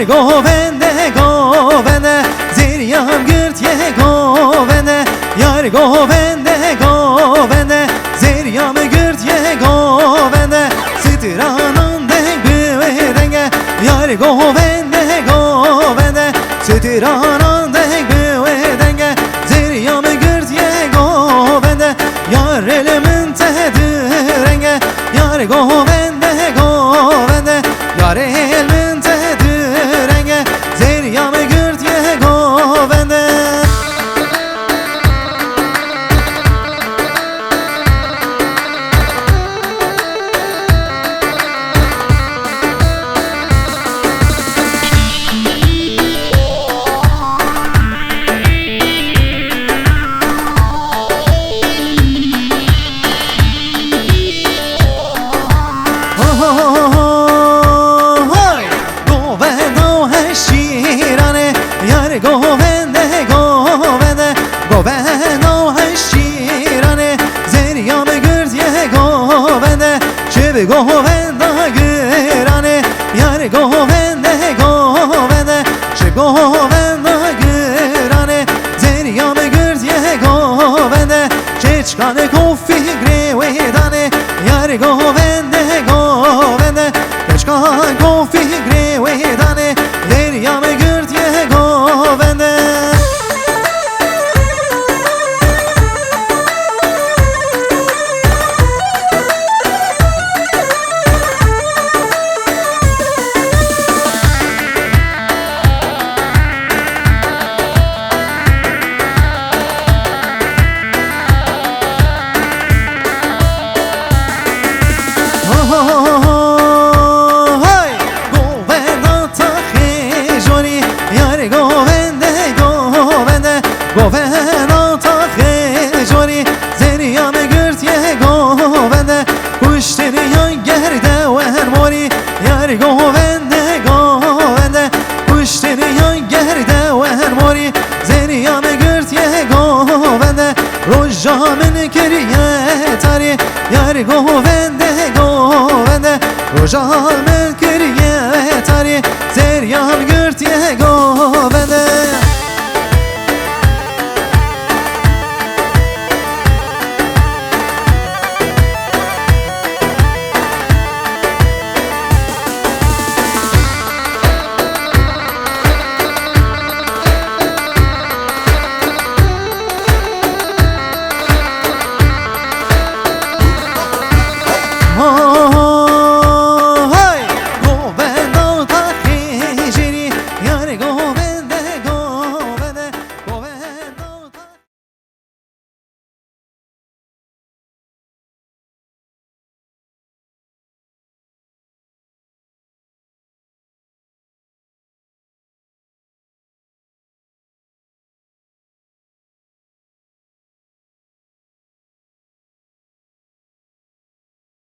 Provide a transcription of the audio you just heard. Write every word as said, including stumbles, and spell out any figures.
Govende, govende, zeriyam girtiye govende, yar govende, govende, zeriyam girtiye govende, stranan deng bi wê denge, yar govende, govende, stranan deng bi wê denge, zeriyam girtiye govende, yar el min te direnge, yar govende, govende, yar el min te direnge, zeriyam girtiye govende. Ho, ho, ho, ho, ho, hoy! Govenda û heşîranê, yar govende, govende, govenda û heşîranê, zeriyam girtiye govende, çi bi govenda giranê, yar govende, govende, çi govenda giranê, zeriyam girtiye govende, çeçkan kofî grê wê danê, yar govende, govende, çeçkan kofî grê wê danê, zeriyam girtiye govende. Ho, ho, ho, ho, ho, hoy! Govenda taxê jorî, yar govende, govende, govenda taxê jorî, zeriyam girtiye govende, kuştiniya gerde wen morî, yar govende, govende, kuştiniya gerde wen morî, zeriyam girtiye govende, roja min kiriye tarî, yar govende, govende, roja min